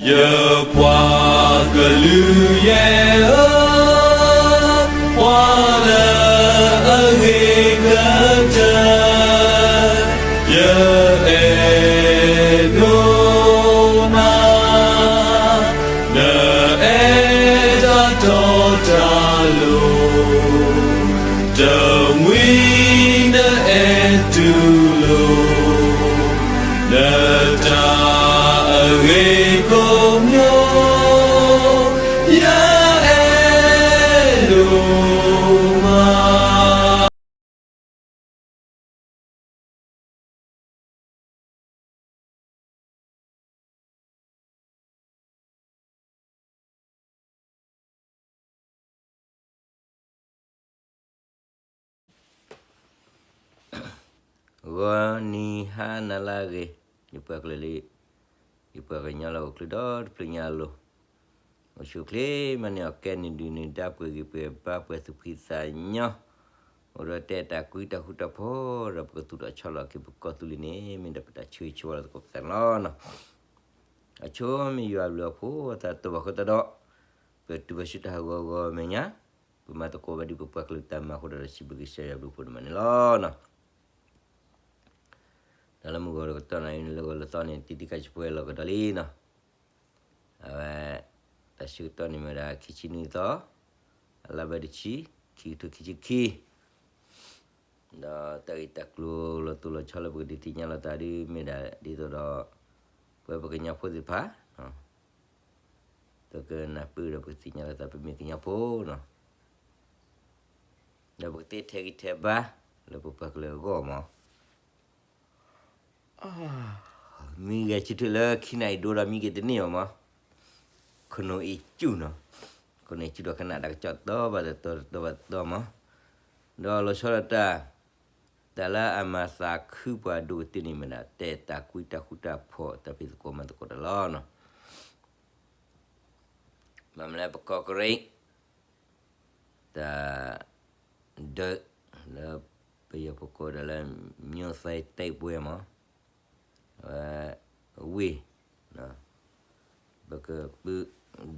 ယပှၤကလုာ်ယဲၢ်ဧၢ, ပှၤလၢအဂ့ၤကတၢၢ်, ယအဲၣ်ဒိးနၤ, နအဲၣ်တၢ်တီတၢ်လိၤ, တမှံၤနအဲၣ်တူၢ်လိာ် နတၢ်အဂ့ၤကိးမံၤ, ယအဲၣ်ဒိးမး. ဂီၤနံၤဟါနၤလၢအဂ့ၤ, ယပှၤကလုာ်လံ, ယပှၤကညီလၢအိၣ်ချ့ဒီတဖျၢၣ်ညါအလိၤ, အိၣ်ဆူၣ်အိၣ်ချ့မၤန့ၢ်အီၣ်ကဲန့ၢ်ဒုးန့ၢ်ဒါပှဲၤဂံၢ်ပှဲၤဘါပှဲၤသူၣ်ဖှံသးညီ, အိၣ်ဒီးတဲတၢ်ကွံတၢ်ဃူတၢ်ဖိး ဒီးပကသူၣ်ထီၣ်ဆီလီၤက့ၤပကီၢ်သူလ့ၤန့ၣ် မ့ၢ်ဒၣ်ပတၢ်ဆၢဂ့ၤဆၢဝါလီၤသကိးပသးန့ၣ်လီၤ. အဆိမ့ၢ်ယွၤအဘျုးအဖှိၣ်အသးတဘၣ်ဃီတဒီး, ပတုၤဘၣ်ဆူတၢ်ဟးဂီၤဂီၤမဲာ်ညါ, ပမၤသကိးဘၣ်ဒ်ပပှၤကလုာ်တၢ်မၤအဃိဒီး စံးဘျုးကစၢ်ယွၤအဘျုးအဖှိၣ်န့ၣ်မးန့ၣ်လီၤ. တၢ်လၢမုၢ်ဂီၤတကတီၢ်နၤအံၤန့ၣ် လၢဂီၤလၢသီန့ၣ် တံၤတံၤကၢ်ဆူၣ်ပှဲၤလီၤကဒီးလံနီၤ. အဝဲ တၢ်ဆၢကတီၢ်န့ၣ်မ့ၢ်ဝဲဒၣ် ခံဆံနွံသီ, အလါဘၢၣ်တဆံ, ခံကထိခံဆံခံ, ဒီးတၢ်ဂ့ၢ်တၢ်ကျိၤလီၤတိၢ်လီၤဆီလၢပကဒုးသ့ၣ်ညါလိာ်သးဒ်မ့ၢ်ဒၣ်ဒ်သိးဒီး ပဝဲပကညီဖိသ့ၣ်တဖၣ် ပကနၢ်ပၢၢ်ဒီးပကသ့ၣ်ညါလိာ်သး ပမ့ၢ်ကညီဖိနီၤ, ဒီးပကသ့ထဲးဂံၢ်ထဲးဘါ လၢပပှၤကလုာ်အဂီၢ်မး. မံဂဲၤဆၢထၢၣ်လၢခံနၣ်ရံၣ်ဒိဒီးမံဂဲၤတန့ၢ်အီၤမး, ခိၣ်နူာ်အံၤစူၣ်နီၤ, ခိၣ်နူာ်အံၤစူၣ်ဒီးကနၣ်တၢ်ကစီၣ်တတီၤဘၣ်တတီၤ တတီၤဘၣ်တတီၤမး, ဒီးလီၤဆီဒၣ်တၢ် တၢ်လၢအမၤသးခုပှၤဒိၣ်ကတၢၢ်န့ၣ်မ့ၢ်ဒၣ် တဲတၢ်ကွံတၢ်ဃူတၢ်ဖိး တၢ်ဖံးသကိးမၤသကိးတၢ်လီၤနီၤ. ဘၣ်မနုၤလဲၣ် ပကီၢ်ကရံး တၢ်ဒုး လၢပယီၤဖိကိးဒၣ်လၢ မျိုးသိမ်းတိုက်ပွဲမး, အဝဲ ဝ့ၢ် ပကပုၢ်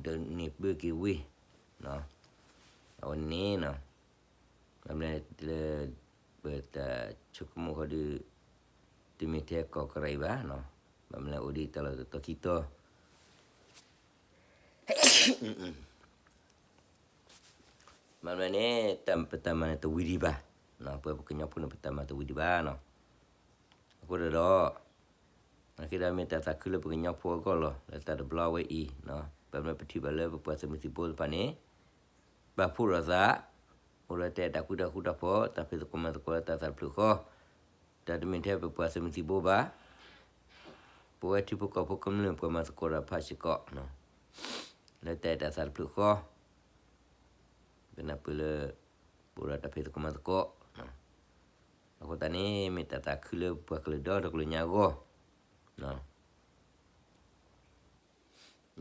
ဒုးန့ၢ်ပၢက့ၤဝ့ၢ် အဝဲန့ၣ်နီၤ, ဘၣ်မနုၤလဲၣ်လၢ ပတၢ်ဆိကမိၣ်ဃီဒီး တမ့ၢ်ထဲကီၢ်ကရံးဘၣ်နီၤ, ဘၣ်မနုၤလဲၣ်အိၣ်ဒံးတၢ်လီၢ်တတီၤခံတီၤ ဘၣ်မနုၤလဲၣ်န့ၣ် တၢ်ပတၢ်မၤန့ၣ်တဝံၤဒံးဘၣ်, ပဝဲပကညီဖိန့ၣ် ပတၢ်မၤတဝံၤဒံးဘၣ်နီၤ. အဃိဒီး နာ်က့ဒီးမ့ၢ်တၢ်သးခုလၢပကညီဖိအဂီၢ်လီၤ လၢတၢ်တဘျီဝဲအံၤ, ဘၣ်မနုၤပထံၣ်ဘၣ်လၢပပှၤသုးမုၢ်သံၣ်ဘိသ့ၣ်တဖၣ်န့ၣ် ပာ်ဖှိၣ်ထီၣ်သး, အိၣ်ဒီးတဲတၢ်ကွံတၢ်ဃူတၢ်ဖိး တၢ်ဖံးသကိးမၤသကိးလၢတၢ်သးတဖျၢၣ်ဃီ, တၢ်တမ့ၢ်ထဲပပှၤသုးမုၢ်သံၣ်ဘိဘၣ်, ပဝဲထံဖိကီၢ်ဖိကမျၢၢ်ပှၤမၤသကိးတၢ်တဖၣ်စ့ၢ်ကီး လၢတၢ်အဲၣ်တၢ်သးတဖျၢၣ်ဃီ, ပနၢ်ပၢၢ်လၢ ပအိၣ်ဒီးတၢ်ဖံးသကိးမၤသကိး, အဃိသတးန့ၣ် မ့ၢ်တၢ်သးခုလၢပပှၤကလုာ်ဒီတကလုာ်ညါအဂီၢ်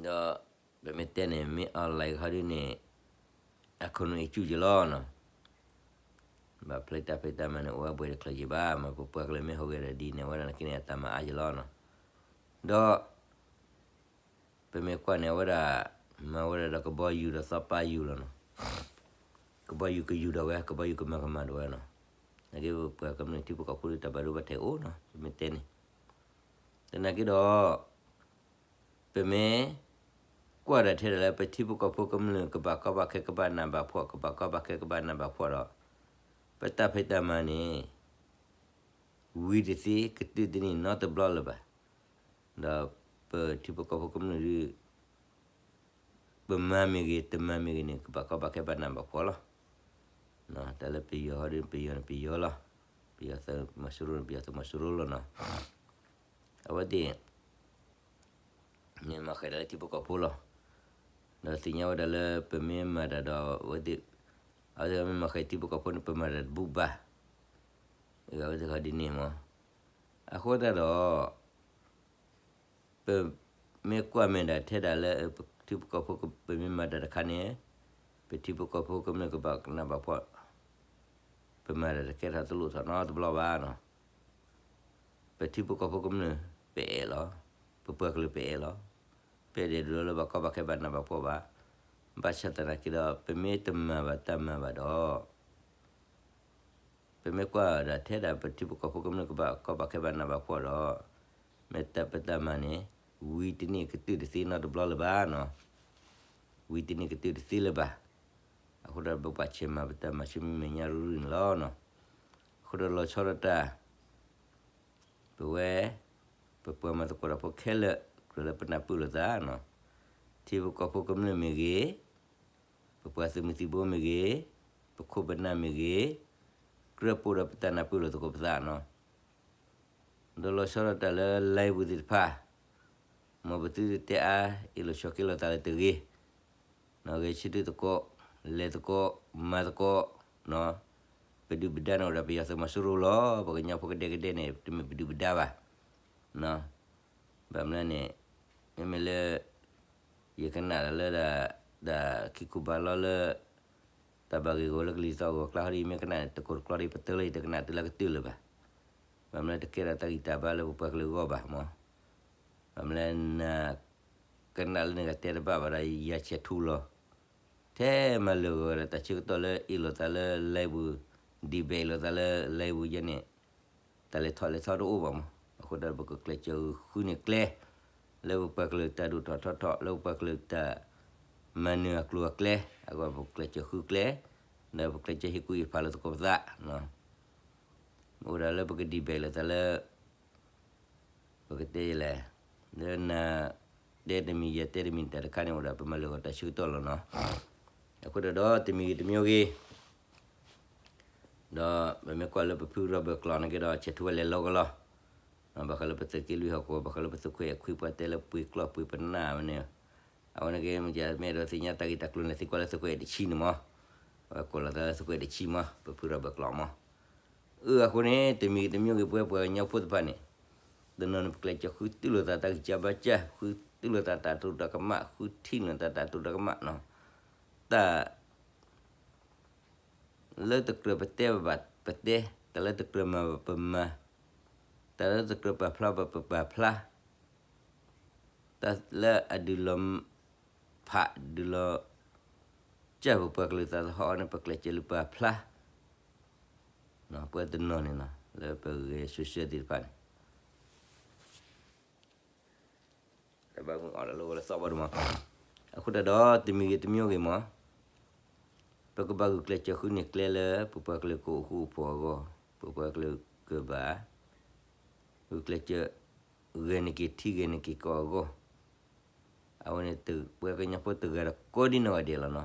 ဒီး ပမ့ၢ်တဲန့ၣ် မ့ၢ် online ခီဒုန့ၣ် အခိၣ်နူာ်အံၤစူၣ်က့ၤလီၤနီၤ, ဘၣ်ဖျါတၢ်ဖံးတၢ်မၤန့ၣ် အိၣ်ဝဲဘှဲးတချုးက့ၤဘၣ်, မ့ၢ်ပပှၤကလုာ်မ့ၢ်ဟူးဂဲၤဒီးဒ်န့ၣ် အဝဲဒၣ်နာ်က့န့ၣ် အတၢ်မၤအါက့ၤလီၤနီၤ, ဒီး ပမ့ၢ်ကွၢ်န့ၣ် အဝဲဒၣ် မၤဝဲဒၣ်ဒီးကဘီယူၤဒီးသီပၢ်ယူၤလီၤနီၤ, ကဘီယူၤကယူၤဒီးဝဲ ကဘီယူၤကမၤကမၣ်ဒီးဝဲနီၤ, နာ်က့ပပှၤကမျၢၢ်ထံဖိကီၢ်ဖိဒီးတၢ်ဘၣ်ဒိဘၣ်ထံးအိၣ်နီၤ ပမ့ၢ်တဲန့ၣ်, သနာ်က့ဒီး ပမ့ၢ်ကွၢ်ဒၣ်ထဲဒၣ်လၢပထံဖိကီၢ်ဖိကမျၢၢ် ကဘၣ်ကီဘၣ်ခဲကဘၣ်နးဘၣ်ဖှီၣ် ကဘၣ်ကီဘၣ်ခဲကဘၣ်နးဘၣ်ဖှီၣ်ဒီး ပတၢ်ဖံးတၢ်မၤန့ၣ် ဝံၤတသ့ ကတုၤတန့ၢ်နီတဘျီလၢၤဘၣ်, ဒီးပထံဖိကီၢ်ဖိကမျၢၢ်ဒုး ပမၤမ့ၢ်ဂ့ၤ တမၤမ့ၢ်ဂ့ၤန့ၣ် ကဘၣ်ကီဘၣ်ခဲဘၣ်နးဘၣ်ဖှီၣ်လီၤ, တၢ်လၢပယီၤဟီဒုး ပယီၤန့ၣ်ပယီၤလီၤ, ပယီၤသုးမီၤစိရိၤန့ၣ် ပယီၤသုးမီၤစိရိၤလီၤနီၤ, အဝဲသ့ၣ် မ့ၢ်မၤဃဲၤတၢ်လၢထံဖိကီၢ်ဖိလီၤ, ဒီးသ့ၣ်ညါဝဲဒၣ်လၢပမ့ၢ်မၤတၢ်ဒီးအဝဲသ့ၣ်, အဝဲသ့ၣ်မ့ၢ်မၤဃဲၤထံဖိကီၢ်ဖိန့ၣ် ပမၤတၢ်တဘူၣ်ဘၣ်, အဝဲသ့ၣ်ခီဒ်န့ၣ်မး, အဃိသတးဒီး ပမ့ၢ်ကွၢ်မဲာ်ဒၣ်ထဲဒၣ်လၢ ထံဖိကီၢ်ဖိ ပမ့ၢ်မၤတၢ်တခါန့ၣ် ပထံဖိကီၢ်ဖိကမျၢၢ်ကဘၣ်နးဘၣ်ဖှီၣ်, ပမၤတၢ်တကဲထီၣ်တလိၣ်ထီၣ်နီတဘျီဘၣ်နီၤ, ပထံဖိကီၢ်ဖိကမျၢၢ်ပအဲၣ်လီၤ, ပပှၤကလုာ်ပအဲၣ်လီၤ, ပဒဲးဒိးလၢဘၣ်ကီဘၣ်ခဲဘၣ်နးဘၣ်ဖှီၣ်ဘၣ်. ဘၣ်ဆၣ်သနာ်က့ဒီး ပမ့ၢ်တမၤဘၣ်တၢ်မၤဘၣ်ဒီး ပမ့ၢ်ကွၢ်ဝဲဒၣ်ထဲဒၣ်ပထံဖိကီၢ်ဖိကမျၢၢ်ကဘၣ်ကီဘၣ်ခဲဘၣ်နးဘၣ်ဖှီၣ်ဒီး မ့ၢ်တၢ်ပတၢ်မၤန့ၣ် ဝံၤတန့ၢ်ကတုၢ်တသ့နီတဘျီလၢၤဘၣ်နီၤ. ဝံၤတန့ၢ်ကတုၢ်တသ့လၢၤဘၣ်. အဃိဒီးပပာ်ဆဲးမၤပတၢ်မၤဆူမဲာ်ညါရုၢ်ရုၢ်န့ၣ်လီၤနီၤ. အဃိဒီးလီၤဆီဒၣ်တၢ် ပဝဲ ပပှၤမၤသကိးတၢ်ဖိခဲလၢာ် ကြၢးလၢပနၢ်ပၢၢ်လိာ်သးနီၤ. ထံဖိကီၢ်ဖိကမျၢၢ်မ့ၢ်ဂ့ၤ, ပပှၤသုးမုၢ်သံၣ်ဘိမ့ၢ်ဂ့ၤ, ပခိၣ်ပနၢ်မ့ၢ်ဂ့ၤ, ကြၢးပိာ်ဒီးပတၢ်နၢ်ပၢၢ်လိာ်သကိးပသးနီၤ. ဒီးလီၤဆီဒၣ်တၢ်လၢ live ပူၤသ့ၣ်တဖၣ် မ်ပသုတတဲအါ အ့ၣ်လိာ်ဆိးက့လိာ်သးလၢတဂ့ၤ. နီၢ်ဂဲၤဆၢထၢၣ်သကိး, လဲၤသကိး, မၤသကိး, ပဒုၣ်ပဒါန့ၣ်အိၣ်ဒီးပယီၤသုးမီၤစိရိၤလီၤ. ပှၤကညီဖိကဒဲကဒဲန့ၣ် တမ့ၢ်ပဒုၣ်ပဒါဘၣ်. ဘၣ်မနုၤန့ၣ် မ့မ့ၢ်လၢ ယကနၣ်လၢ တၢ်ခံခူဘၣ်လီၤလၢ တၢ်ဘၣ်ဂ့ၢ်ဂီၤလၢကလံၤသီၣ်ဂီၤကျါဟီဒီး ယမ့ၢ်ကနၣ်န့ၣ် တကိးတကျီဒီး ပတလၢယတကနၣ်တုၤလၢကတၢၢ်လၢၤဘၣ်. ဘၣ်မနုၤလၢတကဲထီၣ်တၢ်ဂံၢ်တၢ်ဘါလၢပပှၤကလုာ်အဂီၢ်ဘၣ်မး. ဘၣ်မနုၤလၢနကနၣ်လၢနကတဲတဘၣ်ဘၣ်ဒီး ယဆဲးထူလီၤ ထဲမၤလၢာ်ဂီၤဒီးတၢ်ဆၢကတီၢ်လၢအ့ၣ်လိာ်သးလၢ live ပူၤ, debate လိာ်သးလၢ live ပူၤယဲန့ၣ် တၢ်လဲၤထီၣ်လဲၤထီတအိၣ်ဘၣ်မး. အဃိဒီးပကကျဲးစၢးဃုန့ၢ်ကျဲ လၢပပှၤကလုာ်တၢ်ဒိၣ်ထီၣ်ထီထီၣ် လၢပပှၤကလုာ်တၢ်မၤနၢၤအကျိၤအကျဲအဂီၢ် ပကကျဲးစၢးဃုကျဲ, ဒီးပကကျဲးစၢးဟ့ၣ်ကူၣ်ဟ့ၣ်ဖးလိာ်သကိးပသး မ့ၢ်အိၣ်ဒၣ်လၢပက debate လိာ်သးလၢ ပကတဲလဲၣ်, လၢနတဲတမံၤ ယတဲတမံၤ တၢ်တခါန့ၣ်အိၣ်ဒီး ပမၤလၢာ်ဂီၤတၢ်ဆၢကတီၢ်လီၤနီၤ. အဃိဒီးတမံၤဂ့ၤတမံၤဂ့ၤ ဒီးပမ့ၢ်ကွၢ်လၢပဖုရီဘၢၣ်ကျိာ်န့ၣ်က့ဒီး ဆဲးထူဝဲလဲၤလီၤကလီၤ. ဘၣ်ဃးလၢပသုးက့လွံၢ်ဟီၣ်ကဝီၤ ဘၣ်ဃးလၢပသုးခွဲးအခွံပှၤတဲလၢပှ့ၤကျိာ်ပှ့ၤပနၢ်ဝဲန့ၣ်, အဝဲန့ၣ်က့ မ့ၢ်တမ့ၢ်ဒီးသ့ၣ်ညါတၢ်ဂ့ၢ်တၢ်ကျိၤန့ၣ် သံကွၢ်လၢသုးခွဲးတဆံန့ၣ်မး, အဝဲကိးလီၤသးလၢသုးခွဲးတဆံမး ပဖုရီဘၢၣ်ကျိာ်မး. အၢ အဃိန့ၣ် တမံၤဂ့ၤတမံၤဂ့ၤ ပဝဲပှၤကညီဖိသ့ၣ်တဖၣ်န့ၣ် တနီၤန့ၣ် ပကျဲးစၢးဃုတူၢ်လိာ်သးတၢ်ဂံၢ်စၢ်ဘါစၢ်, ဃုတူၢ်လိာ်သးတၢ်တိာ်တၢ်ကမၣ်, ဃုထံၣ်လိာ်သးတၢ်တိာ်တၢ်ကမၣ်နီၤ. တၢ် လၢတကြၢးပတဲဘၣ်ပတဲ, တၢ်လၢတကြၢးမၤဘၣ်ပမၤ, တၢ်လၢတကြၢးပာ်ဖျါဘၣ်ပပာ်ဖျါ, တၢ်လၢအဒုးလီၤဖးဒုးလီၤ ကၢ်ပပှၤကလုာ်သးသဟီၣ်န့ၣ် ပကျဲးစၢးလၢပာ်ဖျါ, ပှၤတနီၤန့ၣ်နီၤ လၢပဂဲၤ social သ့ၣ်တဖၣ်န့ၣ် တၢ်ဘၣ်မုၢ်အီၣ်လၢလၢဝဲလၢသီၣ်ဘၣ်ဒိၣ်မး. အဃိသတးဒီး တမံၤဂ့ၤတမံၤဂ့ၤမး ပကဘၣ်ဂုာ်ကျဲးစၢးဃုန့ၢ်ကျဲလၢ ပပှၤကလုာ်ကအိၣ်ဃူအိၣ်ဖိးအဂီၢ်, ပပှၤကလုာ်ကဘၣ် ဂုာ်ကျဲးစၢး ဂဲၤန့ၢ်က့ၤထံဂဲၤန့ၢ်က့ၤကီၢ်အဂီၢ်, အဝဲန့ၣ် ပှၤကညီဖိတဂၤဒီးကိးဒံနီၢ်ဂၤဒဲးလီၤနီၤ.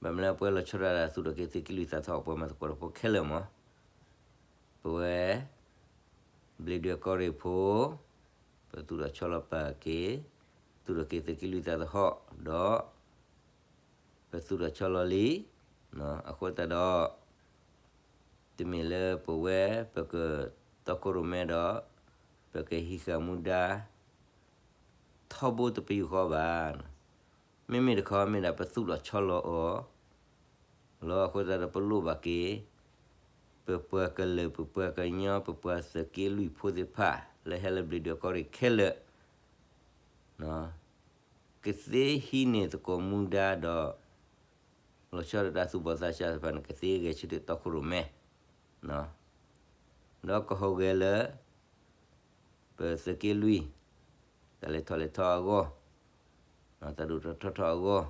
ဘၣ်မနုၤလၢပှၤလီၤဆီဒၣ်တၢ်သူၣ်ထီၣ်က့ၤသုးက့လွံၢ်သးသဟီၣ် ပှၤမၤသကိးတၢ်ဖိခဲလၢာ်မး, ပဝဲ ဘျံးဒွဲၣ်ကီၢ်ရ့ၣ်ဖိ ပသူၣ်ထီၣ်ဆီလီၤပာ်က့ၤ, သူၣ်ထီၣ်က့ၤသုးက့လွံၢ်သးသဟီၣ်ဒီး ပသူၣ်ထီၣ်ဆီလီၤလံ. အဃိသတးဒီး တမ့ၢ်လၢပဝဲ ပကတီခိၣ်ရိၣ်မဲဒီး ပကဟံးဃာ်မူဒါ ထီဘိတပယူာ်ဃီဘၣ်. မ့မ့ၢ်တခီမ့ၢ်ဒၣ်ပသူၣ်ထီၣ်ဆီလီၤအီၤ လီၤ. အဃိသတးဒီးပလိၣ်ဘၣ်က့ၤ ပပှၤကလုာ် ပပှၤကညီ ပပှၤသုးက့လွံၢ်ဖိသ့ၣ်တဖၣ် လၢဟဲလၢဘျံးဒွဲၣ်ကီၢ်ရ့ၣ်ခဲလၢာ် ကသ့ဟံးန့ၢ်သကိးမူဒါဒီး လီၤဆီဒၣ်တၢ်သူၣ်ဘီၣ်သးစၢ်သ့ၣ်တဖၣ်န့ၣ် ကသ့ဂဲၤဆၢထၢၣ်တီခိၣ်ရိၣ်မဲ ဒီးကဟူးဂဲၤလၢ ပသုးက့လွံၢ် တၢ်လဲၤထီၣ်လဲၤထီအဂီၢ်, တၢ်ဒိၣ်ထီၣ်ထီထီၣ်အဂီၢ်,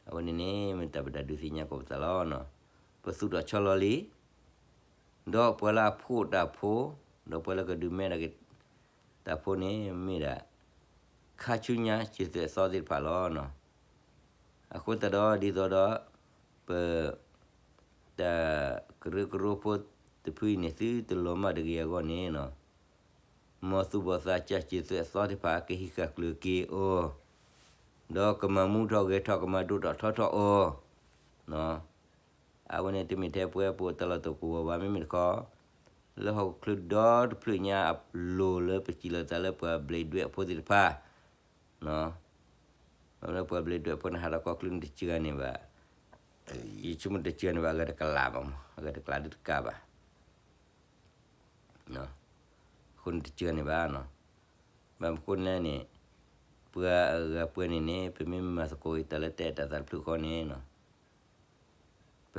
အဝဲန့ၣ်န့ၣ် မ့ၢ်တၢ်ပဒုးသ့ၣ်ညါကိးပသးလီၤ. ပသူၣ်ထီၣ်ဆီလီၤလံ ဒီးပှၤလၢအဖှိၣ်တၢ်ဖိ, ဒီးပှၤလၢကဒုးမဲဒၣ်က့ၤတၢ်ဖိန့ၣ် မ့ၢ်ဒၣ် ခါဆူညါ စၢၤသွဲၣ်သီသ့ၣ်တဖၣ်လီၤ. အဃိသတးဒီး ဒ်သိးဒီး ပ တၢ်ကရၢကရိဖိတဖုအံၤန့ၣ် သုတလီၤမၢ်တဂ့ၤအဂီၢ်န့ၣ် မ်သူၣ်ဘီၣ်သးစၢ် စၢၤသွဲၣ်သီသ့ၣ်တဖၣ် ကဟံးဃာ်ကျၢၤက့ၤအီၤ, ဒီးကမၤမူထီၣ်ဂဲၤထီၣ် ကမၤဒိၣ်ထီၣ်ထီထီၣ်အီၤ အဝဲန့ၣ်တမ့ၢ်ထဲပဝဲပအိၣ်တၢ်လီၢ်တအိၣ်ကဝီၤဘၣ်. မ့မ့ၢ်တခီ လၢဟီၣ်ခိၣ်ချၢဒီတဖျၢၣ်ညါအလိၤလၢပစံးလီၤသးလၢပှၤဘျံးဒွဲၣ်ဖိသ့ၣ်တဖၣ် လၢပှၤဘျံးဒွဲၣ်ဖိန့ၣ် ဟးထီၣ်ကီၢ်ချၢန့ၣ်တစှၤန့ၣ်ဘၣ်, ယဆိကမိၣ်တစှၤန့ၣ်ဘၣ် အဂၤတကလးဘၣ်မး, အဂၤတကလးဒုးတကးဘၣ် အဃိန့ၣ်တစှၤန့ၣ်ဘၣ်. ဘၣ်မနုၤအဃိန့ၣ်လဲၣ်န့ၣ် ပှၤအဂၤပှဲၤန့ၣ်န့ၣ် ပမ့ၢ်မၤသကိးက့ၤတၢ်လၢတၢ်အဲၣ်တၢ်သးတဖျၢၣ်ဃီန့ၣ်နီၤ, ပ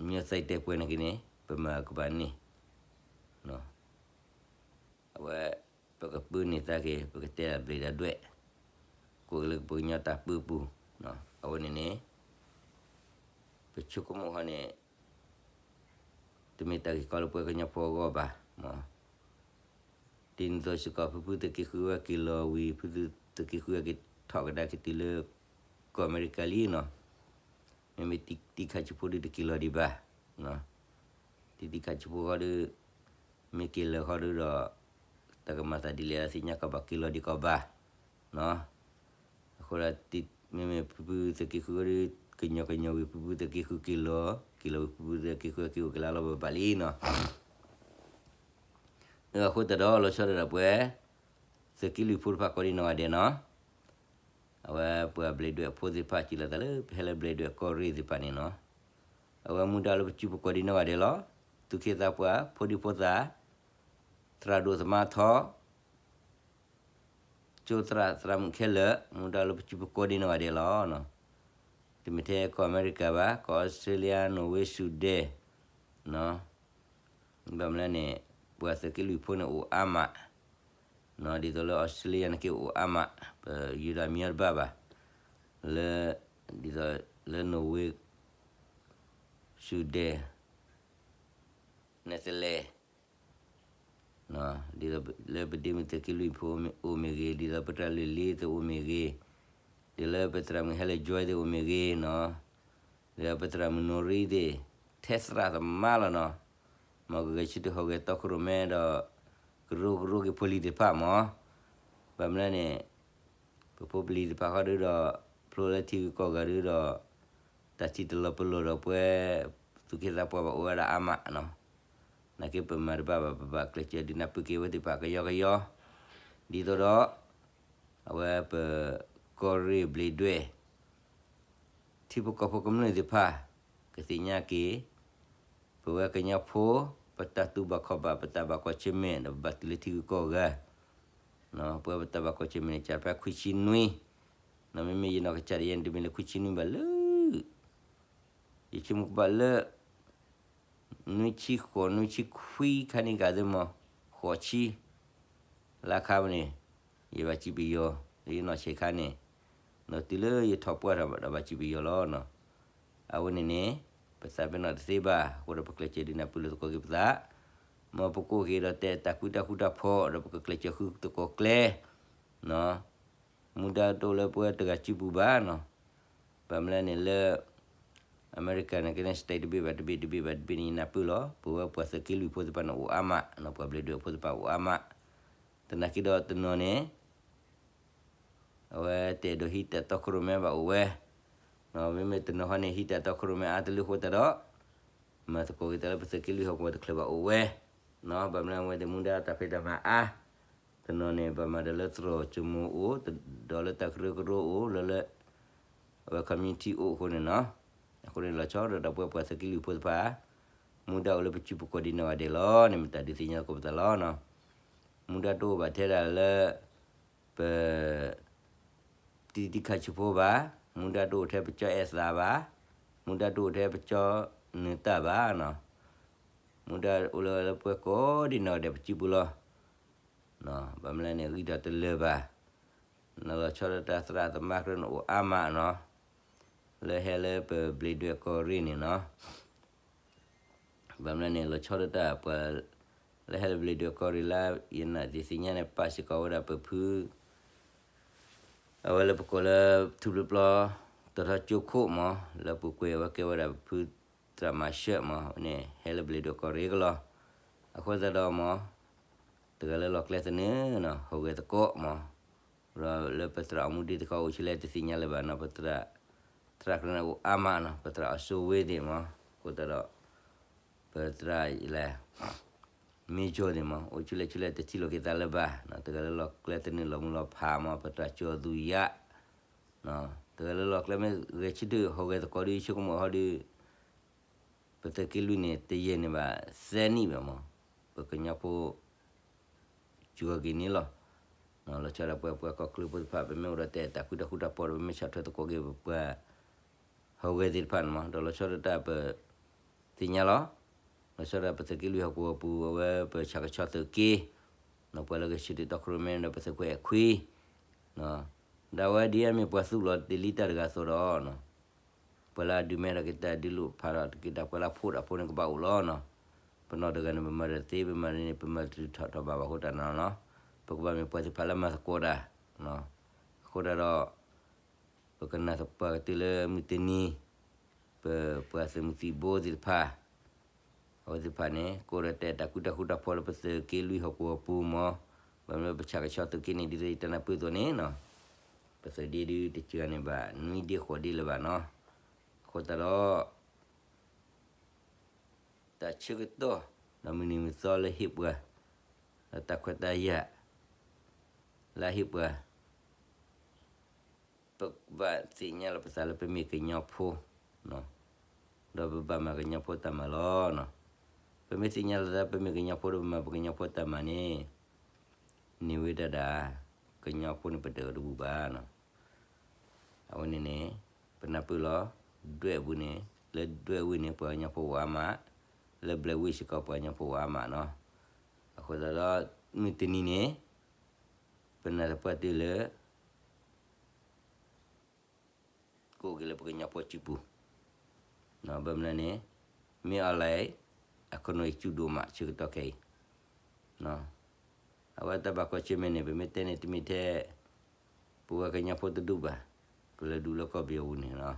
မ့ၢ်သးတဲပှဲၤန့ၣ်က့ၤန့ၣ် ပမၤကဘၣ်န့ၣ်, အဝဲ ပကပၢန့ၢ်သးက့ၤ ပကတဲဒၣ်ဘျ့ဒၣ်ဒွဲၣ်, ကိးက့ၤလၢပကညီတၢ်ပၢပူၤ, အဝဲန့ၣ်န့ၣ် ပဆိကမိၣ်ဃီန့ၣ် တမ့ၢ်တၢ်ဂ့ၢ်ကီလၢပှၤကညီဖိအဂီၢ်ဘၣ်, မ့ၢ် ဒ်န့ၣ်အသိးစ့ၢ်ကီး ဖုဖုသုးက့ဃုဝဲက့ၤလီၤဝံၤ ဖုဖုသုးက့ဃုဝဲက့ၤထီၣ်ကဒါက့ၤတုၤလၢ ကီၢ်အမဲရကၤလံနီၤ, မ့မ့ၢ်တံၢ်ခးဆံဖိဒုးတက့ၤလီၤဒံးဘၣ်, တံၢ်ခးဆံဖိဃီဒီး မ့ၢ်က့ၤလီၤဃီဒီး တၢ်ကမၤသးဒ်လဲၣ်သ့ၣ်ညါကီးဘၣ် က့ၤလီၤဒံးကီးဘၣ် အဃိဒီး မ့မ့ၢ်ဖုဖုသုးက့ဃုဝဲဒီး ကညီၤကညီၤဝံၤ ဖုဖုသုးက့ဃုက့ၤလီၤ, က့ၤလီၤဝံၤ ဖုဖုသုးက့ဃုက့ၤအိၣ်က့ၤလၢအလီၢ်ဘၣ်ဘၣ်လံနီၤ, အဃိသတးဒီးလီၤဆီဒၣ်တၢ်ပှဲၤ သုးက့လွံၢ်ဖိတဖၣ်ကိးဒံနီၢ်ဂၤဒဲးနီၤ, အဝဲပှၤဘျ့ဒွဲၣ်ဖိသ့ၣ်တဖၣ် စံးလီၤသးလၢပဟဲလၢဘျ့ဒွဲၣ်ကီၢ်ရ့ၣ်သ့ၣ်တဖၣ်န့ၣ်နီၤ, အဝဲမူဒါလၢပစုပူၤကိးဒံနီၢ်ဂၤဒဲးလီၤ, သူၣ်က့သးပှၢ် ဖိဒံဖိသၣ်, သရၣ်ဒိၣ်သမါထီ ကၠိသရၣ်သရၣ်မုၣ်ခဲလၢာ် မူဒါလၢပစုပူၤကိးဒံနီၢ်ဂၤဒဲးလီၤ. တမ့ၢ်ထဲကီၢ်အမဲရကၤဘၣ်, ကီၢ်အီစထြ့လယါ, နိၣ်ဝ့, ဆူဒဲၣ်, ဘၣ်မနုၤလဲၣ်န့ၣ် ပှၤသုးက့လွံၢ်ဖိန့ၣ်အိၣ်အါမး, ဒ်သိးလၢအီစထြ့လယါန့ၣ်က့အိၣ်အါမး, ပယူဒၤမံၤအီၤတဘၣ်ဘၣ်, လၢ ဒ်သိးလၢနိၣ်ဝ့, ဆူဒဲၣ်, နဲသလဲၣ် ဒ်သိးလၢပဒ့မုၣ်သုးက့လွံၢ်ဖိအိၣ်မ့ၢ်ဂ့ၤ, ဒ်သိးပတၢ်လုၢ်လံၤသ့ၣ်အိၣ်မ့ၢ်ဂ့ၤ, ဒ်လၢပသရၣ်မုၣ်ဟဲလၢ Joy သ့ၣ်အိၣ်မ့ၢ်ဂ့ၤနီၤ, ဒ်သိးပသရၣ်မုၣ်နိရံသ့ၣ်, ထဲသရၣ်သမါလီၤနီၤ, မ်ကဂဲၤဆၢထၢၣ်ဟူးဂဲၤသီခိၣ်ရိၣ်မဲဒီး ကရၢကရိက့ၤဖိလံၤသ့ၣ်တဖၣ်မး, ဘၣ်မနုၤလဲၣ်န့ၣ် ပဖိပလံၤသ့ၣ်တဖၣ်ဃီဒီး ဖျိလၢထံဂုၤကီၢ်ဂၤဒီး တၢ်ထံၣ်တလီၤပလိာ်ဒီးပှဲၤ သူၣ်က့သးပှၢ်ဘၣ်အိၣ်ဝဲဒၣ်အါမးနီၤ, နာ်က့ပမၤတဘၣ်ဘၣ် ပဘၣ်ကျဲးစၢးဒုးနၢ်ပၢၢ်က့ၤဝဲသ့ၣ်တဖၣ်ကယီကယီ, ဒ်သိးဒီး အဝဲပကီၢ်ရ့ၣ်ဘျ့ဒွဲၣ် ထံဖိကီၢ်ဖိကမျၢၢ်သ့ၣ်တဖၣ် ကသ့ၣ်ညါက့ၤ ပဝဲကညီဖိ ပတၢ်တူၢ်ဘၣ်ခီၣ်ဘၣ် ပတၢ်ဘၣ်ကွၢ်ဆၢၣ်မဲာ် ဒီးပဘၣ်တုၤလၢထံဂုၤကီၢ်ဂၤ, ပဝဲပတၢ်ဘၣ်ကွၢ်ဆၢၣ်မဲာ်န့ၣ် ကးဖဲခွံဆံနွံ, မ့မ့ၢ်ယနီၢ်ကစၢ်ဒၣ်ယဲန့ၣ် တမ့ၢ်လၢခွံဆံနွံဘၣ်လၢ ယဆိကမိၣ်ကဘၣ်လၢ နွံဆံဃိး နွံဆံခွံခါန့ၣ်ဂၤသ့ၣ်မး, ဃိးဆံ လၢခါန့ၣ် ယဘၣ်စံးပယီၤ လၢယနီၢ်ဆံးခါန့ၣ်, ဒီးတုၤလၢယထီၣ်ပှၢ်ထီၣ်ဘၣ်ဒီးဘၣ်စံးပယီၤလီၤနီၤ, အဝဲန့ၣ်န့ၣ် ပသးပ့ၤနီၣ်တသ့ဘၣ် အဃိဒီးပကျဲးစၢးဒုးနၢ်ပၢၢ်လိာ်သကိးက့ၤပသး, မ်ပကအိၣ်က့ၤဒီးတဲတၢ်ကူတၢ်ဃူတၢ်ဖိး ဒီးပကကျဲးစၢးဃုသကိးကျဲ မူဒါတအိၣ်လၢပဝဲတဂၤစုပူၤဘၣ်နီၤ, ဘၣ်မနုၤလဲၣ်န့ၣ်လၢ အမဲရကၤန့ၣ်က့န့ၣ် state တဘ့ၣ်ဘၣ်တဘ့ၣ် တဘ့ၣ်ဘၣ်တဘ့ၣ်န့ၣ် ယနၢ်ပၢၢ်လီၤ, ပဝဲပှၤသုးက့လွံၢ်ဖိသ့ၣ်တဖၣ်န့ၣ်အိၣ်အါမး, ပှၤဘျ့ဒွဲၣ်ဖိသ့ၣ်တဖၣ်အိၣ်အါမး, သနာ်က့ဒီးတနီၤန့ၣ် အဝဲတအဲၣ်ဒိးဟံးတၢ်တီခိၣ်ရိၣ်မဲဘၣ်အိၣ်ဝဲ, မ့မ့ၢ်တနီၤဃီန့ၣ် ဟံးတၢ်တီခိၣ်ရိၣ်မဲအါတလၢဃိသတးဒီး မၤသကိးက့ၤတၢ်လၢပသုးက့လွံၢ်ဟီၣ်ကဝီၤတချုးဘၣ်အိၣ်ဝဲ, ဘၣ်မနုၤအဝဲသ့ၣ်မူဒါတၢ်ဖံးတၢ်မၤအါ, တနီၤန့ၣ် ဘၣ်မၤဒီးလၢသရိာ်စိမိၤအိၣ်, ဒီးလၢတၢ်ကရၢကရိအိၣ်, လၢလၢ အဝဲ community အိၣ်အဃိန့ၣ်နီၤ, အဃိန့ၣ်လီၤဆီဒၣ်တၢ်ပဝဲပှၤသုးက့လွံၢ်ဖိသ့ၣ်တဖၣ်, မူဒါအိၣ်လၢပစုပူၤကိးဒံနီၢ်ဂၤဒဲးလီၤန့ၣ် မ့ၢ်တၢ်ဒုးသ့ၣ်ညါသကိးပသးလီၤနီၤ, မူဒါတအိၣ်ဘၣ်ထဲဒၣ်လၢ ပ တံၢ်တံၢ်ခးဆံဖိဘၣ်, မူဒါတအိၣ်ထဲပကၠီအဲၣ်သးဘၣ်, မူဒါတအိၣ်ထဲပကၠီနၢၤတၢ်ဘၣ်နီၤ, မူဒါအိၣ်လၢလၢပှဲၤကိးဒံနီၢ်ဂၤဒဲးပစုပူၤလီၤ, ဘၣ်မနုၤလဲၣ်န့ၣ် ဂံၢ်ထီၣ်တလၢာ်ဘၣ်, နလီၤဆီဒၣ်တၢ်သရၣ်သမါကြၢးန့ၣ်အိၣ်အါမးနီၤ, လၢဟဲလၢပဘျ့ဒွဲၣ်ကီၢ်ရ့ၣ်န့ၣ်နီၤ ဘၣ်မနုၤလဲၣ်န့ၣ် လီၤဆီဒၣ်တၢ်ပှၤ လၢဟဲလၢဘျ့ဒွဲၣ်ကီၢ်ရ့ၣ်လၢ ယနာ်သ့ၣ်ညါန့ၣ် ပာ်စ့ၢ်ကီးဝဲဒၣ်ပဖု အဝဲလၢပကိးလၢ ထူပျီပျီ တီၤထီကၠိခိၣ်မး လၢပူၤကွံာ်အဝဲကဲဝဲဒၣ်ပဖုသရၣ်မၤၡၢၣ်မး န့ၣ် ဟဲလၢဘျ့ဒွဲၣ်ကီၢ်ရ့ၣ်ကလီၤ. အဃိသတးဒီးမး တဂၤလၢလီၢ်ကျဲသနၢၣ်နီၤ ဟူးဂဲၤသကိးမး ဒီးလၢပသရၣ်အီမူဒံသကိးအိၣ်ဆူၣ်လဲၣ်တသ့ၣ်ညါလၢၤဘၣ်နီၤ ပသရၣ် သရၣ်ကြၢးန့ၣ်အိၣ်အါမးနီၤ ပသရၣ်အီစိဝ့သ့ၣ်မး အဃိသတးဒီး ပသရၣ်လဲၣ် မ့ၢ်ကၠီသ့ၣ်မး အိၣ်ဆူၣ်လဲၣ်ဆူၣ်လဲၣ်တထံၣ်လိာ်က့ၤသးလၢၤဘၣ် တဂၤလၢလီၢ်ကျဲသနၢၣ်လီၤမူလီၤဖးမး ပသရၣ်ကၠီသူယၤ တဂၤလၢလီၢ်ကျဲမ့ၢ်ဂဲၤဆၢထၢၣ်ဟူးဂဲၤသကိးဒီးဆိကမိၣ်ဟီဒီး ပသုးက့လွံၢ်န့ၣ် တယဲၢ်န့ၣ်ဘၣ်သၢနံၣ်ဘၣ်မး ပကညီဖိ စှၤဂ့ၤန့ၣ်လီၤ. လီၤဆီဒၣ်ပှၤ ပှၤကီၢ်ချၢဖိသ့ၣ်တဖၣ် ပမ့ၢ်အိၣ်ဒီးတၢ်အဲၣ်တၢ်ကွံတၢ်ဃူတၢ်ဖိးဒီး ပမ့ၢ်ဆီၣ်ထွဲသကိးက့ၤပပှၤ ဟီၣ်ဝဲသ့ၣ်တဖၣ်န့ၣ်မး ဒီးလီၤဆီဒၣ်တၢ်ပသ့ၣ်ညါလီၤ. လီၤဆီဒၣ်ပသုးက့လွံၢ်ဟီၣ်ကဝီၤပူၤ အဝဲပဆၣ်ကဆီသုးက့ ပှၤလၢကဆၢထၢၣ်တီခိၣ်ရိၣ်မဲဒီး ပသုးခွဲးအဲၣ်ခွံ ဒီးအဝဲဒ်အမ့ၢ်ပှၤသူၣ်လီၤတ့ၢ်လံတၢ်တဂၤအသိးဒီး ပှၤလၢအဒုးမဲထီၣ်က့ၤတၢ် ဒုးလိာ်ဖးထီၣ်က့ၤတၢ် ပှၤလၢအဖှိၣ်တၢ်ဖိန့ၣ် ကဘၣ်အိၣ်လီၤနီၤ. ပနီၢ်တဂၤန့ၣ် ပမၤတသ့ ပမၤန့ၣ် ပမၤတတုၤထီၣ်ထီၣ်ဘၣ်ဘၣ်အဃိသတးန့ၣ်လီၤ. ပကဘၣ်မ့ၢ်ပှၤသ့ၣ်တဖၣ်လၢမၤသကိးတၢ် အဃိသတးဒီး ပကနၢ်ပၢၢ်ကတၢၢ်လၢမုၢ်တနံၤ ပပှၤသုးမုၢ်သံၣ်ဘိသ့ၣ်တဖၣ် အဝဲသ့ၣ်တဖၣ်န့ၣ် ကအိၣ်ဒီးတၢ်အဲၣ်တၢ်ကွံတၢ်ဃူတၢ်ဖိးလၢပသုးက့လွံၢ်ဟီၣ်ကဝီၤပူၤမး, ဘၣ်မနုၤလၢပဆၣ်ကဆီသုးက့န့ၣ် ဒ်သိးယတနၢ်ပၢၢ်အသိးန့ၣ်နီၤ, ပသုးဒ့ဒုတစှၤန့ၣ်ဘၣ် နွံဒ့ဃိးဒ့လၢၤဘၣ်နီၤ, အဃိသတးဒီး တၢ်ဆၢကတီၢ် ဒီးမုၢ်နံၤမုၢ်သီလၢဟ့ၣ်ပှၤ ဒီးတၢ်ခွဲးတၢ်ယာ် လၢအဟ့ၣ်ပှၤ ပကဘၣ်သ့ၣ်ညါလီၤပသးလၢပမ့ၢ်ကညီဖိ, ဒီးပဘၣ်မၤကညီဖိတၢ်မၤလီၤ. ပမ့ၢ်သ့ၣ်ညါလီၤသးလၢပမ့ၢ်ကညီဖိဒီးပမၤပကညီဖိတၢ်မၤန့ၣ်, န့ၢ်ဝဲဒၣ်ဒၣ် ကညီဖိန့ၣ်ပဒၢးတဘူၣ်ဘၣ်. အဝဲန့ၣ်န့ၣ် ပနၢ်ပၢၢ်လီၤ, ဒွဲၣ်အပူၤန့ၣ် လၢဒွဲၣ်ဝ့ၢ်န့ၣ် ပှၤကညီဖိအိၣ်အါမး, လၢဘျဲးဝ့ၢ်စ့ၢ်ကီးပှၤကညီဖိအိၣ်အါမးနီၤ. အဃိသတးဒီး မုၢ်တနံၤန့ၣ် ပနၢ်သပှၢ်တၢၢ်လၢ ကအိၣ်က့ၤလၢပကညီဖိစုပူၤ, ဘၣ်မနုၤန့ၣ် မ့ၢ်အီၤလဲၣ် အခိၣ်နူာ်အံၤစူၢ်ဒိၣ်မးဆၢကတီၢ်ခဲအံၤ, အဝဲတၢ်ဘၣ်ကွၢ်ဆၢၣ်မဲာ်န့ၣ် ပမ့ၢ်တဲန့ၣ်တမ့ၢ်ထဲ ပဝဲကညီဖိတဒူၣ်ဘၣ်, ပလၢဒူၣ်လၢကီၢ်ပယီၤပူၤန့ၣ်လီၤ.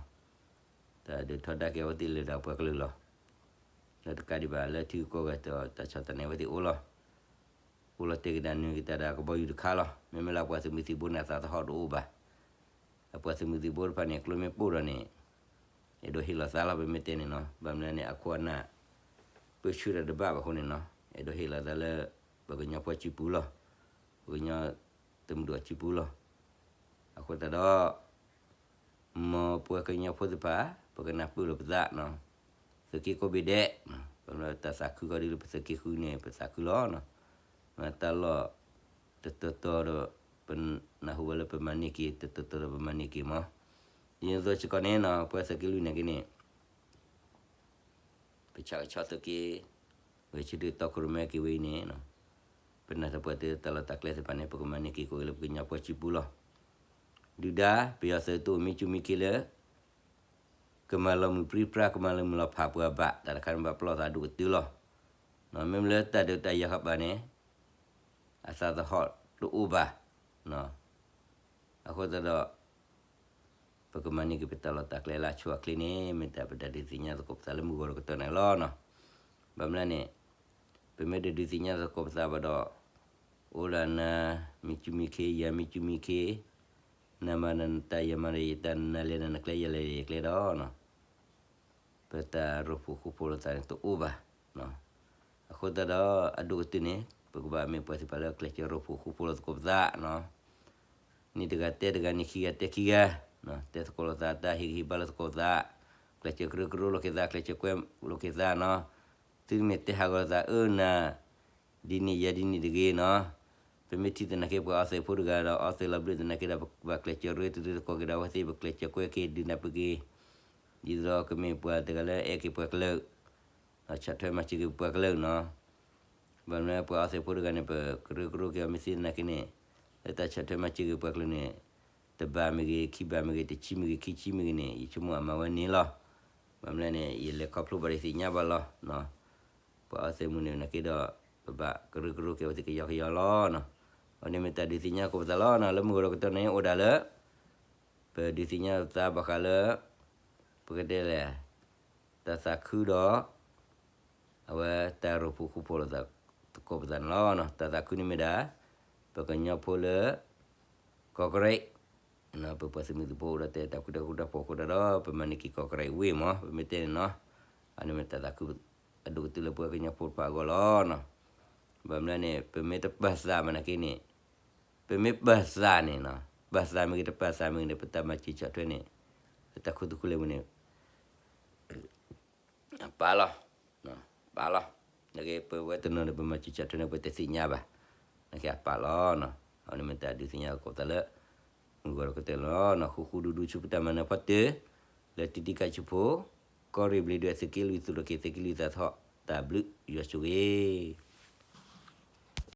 တၢ်ဒုးထီဒါက့ၤအဝဲသ့ၣ်လၢဒၣ်ပှၤကလုာ်လီၤ. လၢတကးဒံးဘၣ်လၢထံဂုၤကီၢ်ဂၤတၢ်ဆီၣ်သနံးအဝဲသ့ၣ်အိၣ်လီၤ. အိၣ်လီၤတဲာ်ကဒါနုာ်က့ၤတၢ်ဒီးကဘီယူၤတခါလီၤ. မ့မ့ၢ်လၢပှၤသုးမုၢ်သံၣ်ဘိန့ၣ် အသးသဟီၣ်တအိၣ်ဘၣ်. အပှၤသုးမုၢ်သံၣ်ဘိတဖၣ်န့ၣ် ကျိမ့ၢ်ပိၢ်ဒီးန့ၣ် အဲၣ်ဒိးဟ့ၣ်လီၤသးလီၤ ပမ့ၢ်တဲန့ၣ်နီၤ. ဘၣ်မနုၤန့ၣ် အခိၣ်အနၢ် ပၢဆှၢတၢ်တဘၣ်ဘၣ်အဃိန့ၣ်နီၤ, အဲၣ်ဒိးဟ့ၣ်လီၤသးလၢ ပကညီဖိစုပူၤလီၤ. ပကညီသုးမုၢ်ဒိၣ်စုပူၤလီၤ. အဃိသတးဒီး မ်ပဝဲကညီဖိသ့ၣ်တဖၣ် ပကနၢ်ပၢၢ်လီၤပသး, သုးက့ကိးဘ့ၣ်ဒဲး, ပမ့ၢ်တၢ်သးခုကီးဒ်လၢပသုးက့ဃုန့ၣ် ပသးခုလီၤ. မ့ၢ်တၢ်လီၢ်တတီၤတီၤဒီး ပနၢ်ဟူဘၣ်လၢပမၤန့ၢ်က့ၤ တတီၤတီၤဒီးပမၤန့ၢ်က့ၤမး. ဒ်သိးစ့ၢ်ကီးန့ၣ်နီၤ ပဝဲသုးက့လွံၢ်နာ်က့န့ၣ် ပဆၣ်ကဆီသုးက့ ဂဲၤဆၢထၢၣ်တီခိၣ်ရိၣ်မဲက့ၤဝဲအံၤန့ၣ်, ပနၢ်သပှၢ်တၢၢ်တၢ်လီၢ်တၢ်ကျဲသ့ၣ်တဖၣ်န့ၣ် ပကမၤန့ၢ်က့ၤကအိၣ်လၢပကညီဖိစုပူၤလီၤ. ဒုၣ်ဒါ ပယီၤသုးတအိၣ်မံစူၢ်မံခ့လၢ ကမၤလီၤမုၢ်ပြံပြါ ကမၤလီၤမုၢ်လီၤဖးပှၤဘၣ် တၢ်တခါန့ၣ်ဘၣ်ပလီၢ်သးဒိၣ်ကတၢၢ်လီၤ. မ့မ့ၢ်လၢတၢ်ဒုးတၢ်ယၤဃာ်ဘၣ်န့ၣ် အသးသဟီၣ်တအိၣ်ဘၣ်. အဃိသတးဒီး ပကမၤန့ၢ်က့ၤပတၢ်လီၢ်တၢ်ကျဲလၢအဆိအချ့န့ၣ် မ့ၢ်တၢ်ပတၢ်ဒုးသ့ၣ်ညါသကိးပသးလၢမုၢ်ဂီၤတကတီၢ်န့ၣ်လီၤ. ဘၣ်မနုၤန့ၣ် ပမ့ၢ်တဒုးသ့ၣ်ညါသကိးပသးဘၣ်ဒီး အိၣ်ဒၣ်နၤမံစူၢ်မံခ့ ယၤမံစူၢ်မံခ့ နမၤနတၢ်ယၤမၤနတၢ် နလဲၤနကျဲ ယၤလဲၤယကျဲဒီး ပတၢ်ရိၣ်ဖှိၣ်ဃူဖိးလိာ်သးန့ၣ်တအိၣ်ဘၣ်. အဃိသတးဒီး အဒိၣ်ကတၢၢ်န့ၣ် ပကဘၣ်မ့ၢ်ပှၤသ့ၣ်တဖၣ်လၢကျဲးစၢးရိၣ်ဖှိၣ်ဃူဖိးလိာ်သကိးပသး, န့ၢ်တဂၤတဲတဂၤ န့ၢ်ခံဂၤတဲခံဂၤ, တဲသကိးလိာ်သးတၢ် ဟ့ၣ်ဂံၢ်ဟ့ၣ်ဘါလိာ်သကိးပသး, ကျဲးစၢးကရၢကရိလိာ်က့ၤသး ကျဲးစၢးကွဲလိာ်က့ၤသးနီၤ. သုတမ့ၢ်တဲဟးဂီၤလိာ်သး အၢ နၤ ဒ်န့ၣ်ယၤဒ်န့ၣ်တဂ့ၤနီၤ. ပမ့ၢ်ထံၣ်သနာ်က့ ပှၤအီသံးဖိတဂၤဒီး အီသံးလီၤဘျၢၣ်သနာ်က့ဒီး ပကဘၣ်ကျဲးစၢးရ့တရ့သကိးက့ၤဒီးအဝဲသ့ၣ် ပကျဲးစၢးကွဲက့ၤဒုးနၢ်ပၢၢ်က့ၤ, ဒ်သိးကမ့ၢ်ပှၤတဂၤလၢအဲၣ်က့ၤပှၤကလုာ်, ဆီၣ်ထွဲမၤစၢၤက့ၤပှၤကလုာ်နီၤ. ဘၣ်မနုၤပှၤအီသံးဖိတဂၤန့ၣ် ပကရၢကရိက့ၤအီၤမ့ၢ်သ့သနာ်က့န့ၣ်, လၢတၢ်ဆီၣ်ထွဲမၤစၢၤက့ၤပှၤကလုာ်န့ၣ်, တဘးမ့ၢ်ဂ့ၤ ခံဘးမ့ၢ်ဂ့ၤ တဆံမ့ၢ်ဂ့ၤ ခံဆံမ့ၢ်ဂ့ၤန့ၣ် ယဆိကမိၣ်အမၤဝဲန့ၣ်လီၤ. ဘၣ်မနုၤလဲၣ်န့ၣ် ယလဲၤခီဖျိဘၣ်ဒီးသ့ၣ်ညါဘၣ်လီၤ. ပှၤအီသံးမုၢ်န့ၣ်နာ်က့ဒီး ပဘၣ်ကရၢကရိက့ၤအဝဲသ့ၣ်ကယီကယီလီၤ. အဝဲန့ၣ်မ့ၢ်တၢ်ဒုးသ့ၣ်ညါသကိးပသးလီၤ. လၢမုၢ်ဂီၤဒီးကတီၢ်န့ၣ်အိၣ်ဒၣ်လၢ ပဒုးသ့ၣ်ညါသးဘၣ်ဃးလၢ ပကတဲလဲၣ် တၢ်သးခုဒီး အဝဲတၢ်ရိၣ်ဖှိၣ်ဃူဖိးလိာ်သးသကိးပသးန့ၣ်လီၤ. တၢ်သးခုန့ၣ်မ့ၢ်ဒၣ် ပကညီဖိလၢ ကီၢ်ကရံး ပပှၤသုးမုၢ်သံၣ်ဘိအိၣ်ဒီးတၢ်အဲၣ်တၢ်ကွံတၢ်ဃူတၢ်ဖိးအဃိသတးဒီး ပမၤန့ၢ်က့ၤကီၢ်ကရံးဝ့ၢ်မး ပမ့ၢ်တဲန့ၣ်နီၤ. အန့ၣ်မ့ၢ်တၢ်သးခု အဒိၣ်ကတၢၢ်လၢပဝဲကညီဖိတဖၣ်အဂီၢ်လီၤ. ဘၣ်မနုၤလဲၣ်န့ၣ် ပမ့ၢ်တပာ်သးမးနာ်က့န့ၣ်, ပမ့ၢ်ပာ်သးန့ၣ်နီၤ, ပာ်သးမ့ၢ်ဂ့ၤတပာ်သးမ့ၢ်ဂ့ၤန့ၣ် ပတၢ်မၤစၢၤဆီၣ်ထွဲန့ၣ် ပတၢ်ခူသူၣ်ခူလံာ်မ့ၢ်န့ၣ် အပာ်လီၤ, ပာ်လီၤ. နာ်က့ပဝဲတနီၤန့ၣ် ပမၤစၢၤဆီၣ်ထွဲန့ၣ် ပတသ့ၣ်ညါဘၣ်. နာ်က့အပာ်လီၤနီၤ. အန့ၣ်မ့ၢ်တၢ်ဒုးသ့ၣ်ညါကီးသးလၢ မုၢ်ဂီၤဒီးကတၢၢ်လီၤ. ဃူဃူဒူဒူဆူပတၢ်မၤနၢၤဖီတၢၢ် လၢတံၤတံၤကၢ်ဆူဖိ ကီၢ်ရ့ၣ်ဘျ့းဒွဲၣ်သုးက့လွံၢ်သူၣ်ထီၣ်က့ၤ သုးက့လွံၢ်သးထီၣ် တၢ်ဘျုးယွၤဆိၣ်ဂ့ၤ